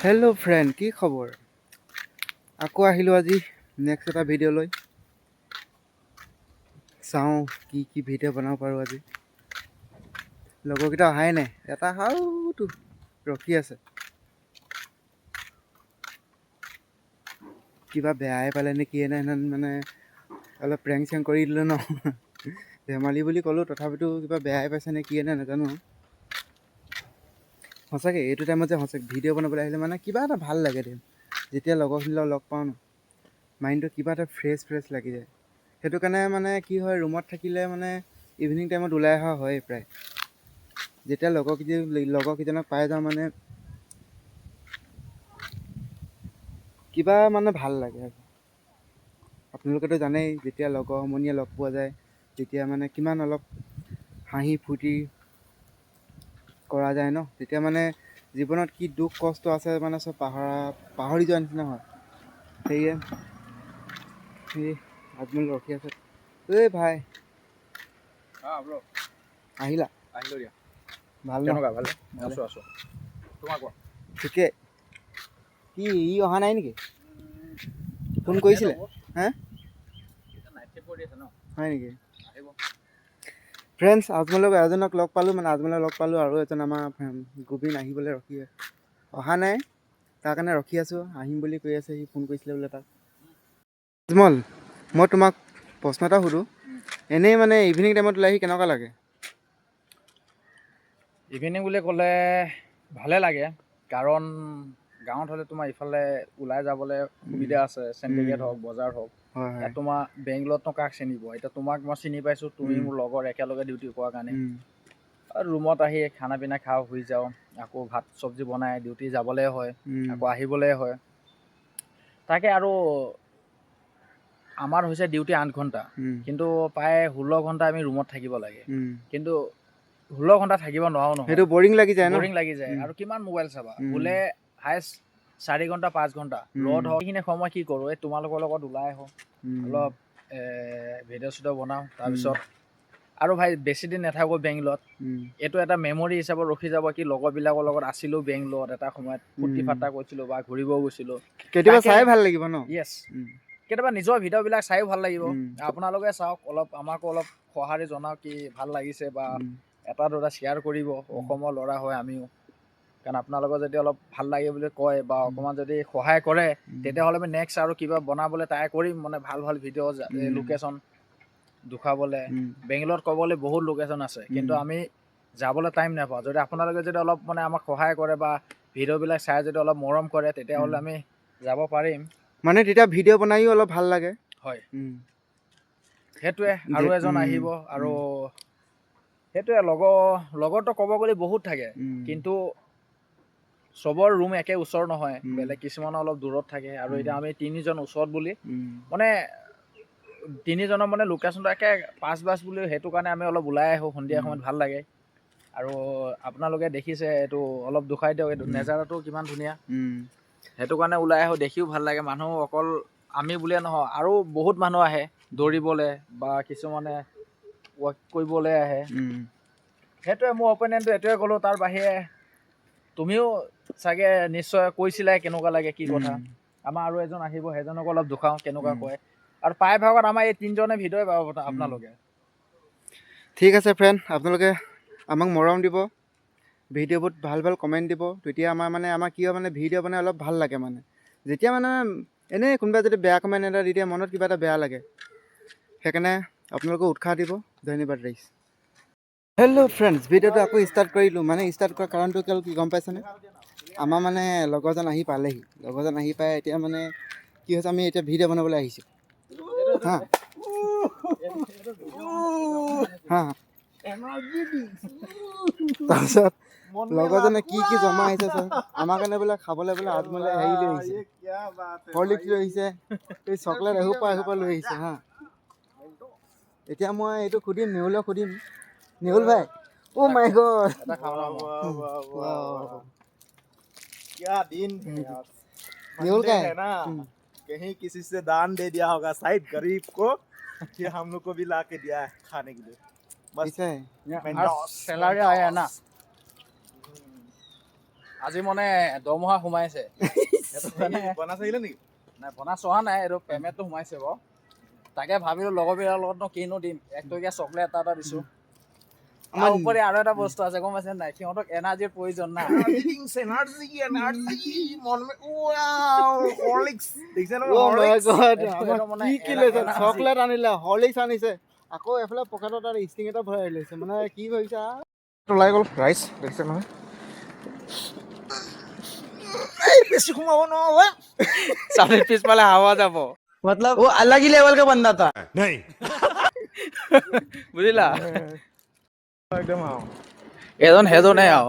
Hello' friend, কি খবৰ? আকৌ আহিলোঁ আজি নেক্সট এটা ভিডিঅ' লৈ। চাওঁ কি কি ভিডিঅ' বনাব পাৰোঁ আজি। লগৰকেইটা অহাই নাই, এটা হাউটো ৰখি আছে। কিবা বেয়াই পালে নে কিয়ে নাই, সেইদিনা মানে অলপ প্ৰেংক চেংক কৰি দিলোঁ ন, ধেমালি বুলি ক'লোঁ, তথাপিতো কিবা বেয়াই পাইছে নে কিয়ে নাই নাজানো। সঁচাকৈ এইটো টাইমত যে সঁচাকৈ ভিডিঅ' বনাবলৈ আহিলে মানে কিবা এটা ভাল লাগে দেই। যেতিয়া লগৰখিনিৰ লগত লগ পাওঁ ন, মাইণ্ডটো কিবা এটা ফ্ৰেছ ফ্ৰেছ লাগি যায়। সেইটো কাৰণে মানে কি হয়, ৰুমত থাকিলে মানে ইভিনিং টাইমত ওলাই অহা হয় প্ৰায়। যেতিয়া লগৰকেইজনক পাই যাওঁ মানে কিবা মানে ভাল লাগে আৰু। আপোনালোকেতো জানেই, যেতিয়া লগৰ সমনীয়া লগ পোৱা যায় তেতিয়া মানে কিমান অলপ হাঁহি ফূৰ্তি কৰা যায় ন, তেতিয়া মানে জীৱনত কি দুখ কষ্ট আছে মানে চব পাহৰি যোৱা নিচিনা হয়। সেয়ে সেই আজমল ৰখি আছে। ঐ ভাই, আহিলা? আহিলো দিয়া। ভাল ন? কেনেকুৱা, ভালে? আছো আছো। তোমাৰ কোৱা? ঠিকে। কি ই অহা নাই নেকি? ফোন কৰিছিলে? হে, হয় নেকি? ফ্ৰেণ্ডছ, আজমলক এজনক লগ পালোঁ, মানে আজমলক লগ পালোঁ আৰু এজন আমাৰ গোবিন আহিবলৈ ৰখি অহা নাই, তাৰ কাৰণে ৰখি আছোঁ। আহিম বুলি কৈ আছে, সি ফোন কৰিছিলে বোলে তাক। আজমল, মই তোমাক প্ৰশ্ন এটা সোধোঁ, এনেই মানে ইভিনিং টাইমত ওলাই আহি কেনেকুৱা লাগে? ইভিনিং বুলি ক'লে ভালে লাগে, কাৰণ গাঁৱত হ'লে তোমাৰ ইফালে ওলাই যাবলৈ সুবিধা আছে, চেণ্ডিকেট হওক, বজাৰ হওক। হয়। ইয়াত তোমাৰ বেংগলৰতনো কাক চিনিব? এতিয়া তোমাক মই চিনি পাইছোঁ, তুমি মোৰ লগৰ, একেলগে ডিউটি কৰাৰ কাৰণে। আৰু ৰুমত আহি খানা পিনা খাওঁ, শুই যাওঁ, আকৌ ভাত চব্জি বনাই ডিউটি যাবলৈ হয়, আকৌ আহিবলৈ হয়। তাকে আৰু আমাৰ হৈছে ডিউটি 8 ঘণ্টা, কিন্তু প্ৰায় 16 ঘণ্টা আমি ৰুমত থাকিব লাগে। কিন্তু 16 ঘণ্টা থাকিব নোৱাৰো নহয়, সেইটো বৰিং লাগি যায় ন? বৰিং লাগি যায়। আৰু কিমান মোবাইল চাবা? বোলে হায়েষ্ট 4 ঘণ্টা 5 ঘণ্টা ৰ'দ হওক, সেইখিনি সময় কি কৰোঁ, এই তোমালোকৰ লগত ওলাই আহোঁ, অলপ ভিডিঅ' চিডিঅ' বনাওঁ। তাৰপিছত আৰু ভাই বেছি দিন নাথাকোঁ বেংগলত, এইটো এটা মেমৰি হিচাপত ৰখি যাব কি লগৰবিলাকৰ লগত আছিলোঁ বেংগলত এটা সময়ত, ফূৰ্তি ফাৰ্তা কৰিছিলোঁ বা ঘূৰিবও গৈছিলোঁ। কেতিয়াবা চাই ভাল লাগিব ন? য়েছ, কেতিয়াবা নিজৰ ভিডিঅ'বিলাক চাইও ভাল লাগিব। আপোনালোকে চাওক অলপ, আমাকো অলপ সঁহাৰি জনাওক কি ভাল লাগিছে বা এটা দুটা শ্বেয়াৰ কৰিব। অসমৰ ল'ৰা হয় আমিও, কাৰণ আপোনালোকৰ যদি অলপ ভাল লাগে বুলি কয় বা অকণমান যদি সহায় কৰে, তেতিয়াহ'লে আমি নেক্সট আৰু কিবা বনাবলৈ ট্ৰাই কৰিম, মানে ভাল ভাল ভিডিঅ' লোকেশ্যন দেখুৱাবলৈ। বেংগলত ক'বলৈ বহুত লোকেশ্যন আছে, কিন্তু আমি যাবলৈ টাইম নাপাওঁ। যদি আপোনালোকে যদি অলপ মানে আমাক সহায় কৰে বা ভিডিঅ'বিলাক চাই যদি অলপ মৰম কৰে, তেতিয়াহ'লে আমি যাব পাৰিম। মানে তেতিয়া ভিডিঅ' বনাইও অলপ ভাল লাগে। হয়, সেইটোৱে। আৰু এজন আহিব আৰু সেইটোৱে। লগৰতো ক'ব গ'লে বহুত থাকে, কিন্তু চবৰ ৰুম একে ওচৰ নহয়, বেলেগ কিছুমানৰ অলপ দূৰত থাকে। আৰু এতিয়া আমি তিনিজন ওচৰত বুলি মানে তিনিজনৰ মানে লোকেশ্যনটো একে পাঁচ বাছ বুলি, সেইটো কাৰণে আমি অলপ ওলাই আহোঁ সন্ধিয়া সময়ত, ভাল লাগে। আৰু আপোনালোকে দেখিছে, এইটো অলপ দুখাই দিয়ক, এইটো নেজাৰাটো কিমান ধুনীয়া, সেইটো কাৰণে ওলাই আহোঁ, দেখিও ভাল লাগে। মানুহ অকল আমি বুলিয়ে নহয়, আৰু বহুত মানুহ আহে দৌৰিবলৈ বা কিছুমানে ৱাক কৰিবলৈ আহে। সেইটোৱে মোৰ অপিনিয়নটো, এইটোৱে ক'লোঁ। তাৰ বাহিৰে তুমিও চাগে নিশ্চয় কৈছিলাই কেনেকুৱা লাগে কি কথা। আমাৰ আৰু এজন আহিব, সেইজনকো অলপ দুখাওঁ কেনেকুৱা কয়। আৰু প্ৰায়ভাগত আমাৰ এই তিনিজনে ভিডিঅ'ই পাব আপোনালোকে। ঠিক আছে ফ্ৰেণ্ড, আপোনালোকে আমাক মৰম দিব, ভিডিঅ'বোৰত ভাল ভাল কমেণ্ট দিব, তেতিয়া আমাৰ মানে আমাৰ কি হয় মানে ভিডিঅ' বনাই অলপ ভাল লাগে। মানে যেতিয়া মানে এনেই কোনোবাই যদি বেয়া কমেণ্ট এটা দি দিয়ে, মনত কিবা এটা বেয়া লাগে। সেইকাৰণে আপোনালোকে উৎসাহ দিব। ধন্যবাদ ৰাইজ। হেল্ল' ফ্ৰেণ্ডছ, ভিডিঅ'টো আকৌ ষ্টাৰ্ট কৰিলোঁ। মানে ষ্টাৰ্ট কৰাৰ কাৰণটো কেৱল কি গম পাইছেনে? আমাৰ মানে লগৰজন আহি পালেহি। লগৰজন আহি পাই এতিয়া মানে কি হৈছে, আমি এতিয়া ভিডিঅ' বনাবলৈ আহিছোঁ। হা হা, তাৰপিছত লগৰজনে কি কি জমা আহিছে ছাৰ আমাৰ কাৰণে বোলে খাবলৈ বোলে আজমলে হেৰি লৈ আহিছে, হৰলিক্স লৈ আহিছে, এই চকলেট এসোপা এসোপা লৈ আহিছে। হা, এতিয়া মই এইটো সুধিম, নেহুলক সুধিম। নেহুল ভাই, অ' মাই গড, क्या दिन है यार। नेहुल का है ना, कहीं किसी से दान दे दिया होगा शायद गरीब को, कि हम लोग को भी ला के दिया है खाने के लिए। बस। है চেলাৰী আহে না। আজি মানে দৰমহা সোমাইছে, সেইটো কাৰণে। বনাছ আহিলে নেকি? নাই, বনাছ অহা নাই, এইটো পে'মেণ্টটো সোমাইছে বাৰু। তাকে ভাবিলো লগৰবিলাকৰ লগতনো কিনো দিম, 1 টকীয়া চকলেট এটা এটা দিছোঁ। তাৰ উপৰি আৰু এটা বস্তু আছে, গম পাইছে নাই? সিহঁতক এনাৰ্জিৰ প্ৰয়োজন না। এনাৰ্জি, এনাৰ্জি, মন মে ৱাও, হৰলিক্স দেখিছে নহয়? Oh my Horlicks. God, এইটো আমাক মানে কি কি লৈছে? energy। Chocolate আনিলে, হৰলিক্স আনিছে, আকৌ এইফালে পকেটত আৰু ষ্টিং এটা ভৰাই লৈছে। মানে কি ভাবিছা? ওলাই গ'ল ৰাইচ, দেখিছে নহয়? এই বেছি সোমাব নোৱাৰো। চাবি পিছফালে হাৱা যাব। मतलब वो अलग ही लेवल का बंदा था। नहीं। বুজিলা? একদম আৰু এজন সেইজনে আৰু।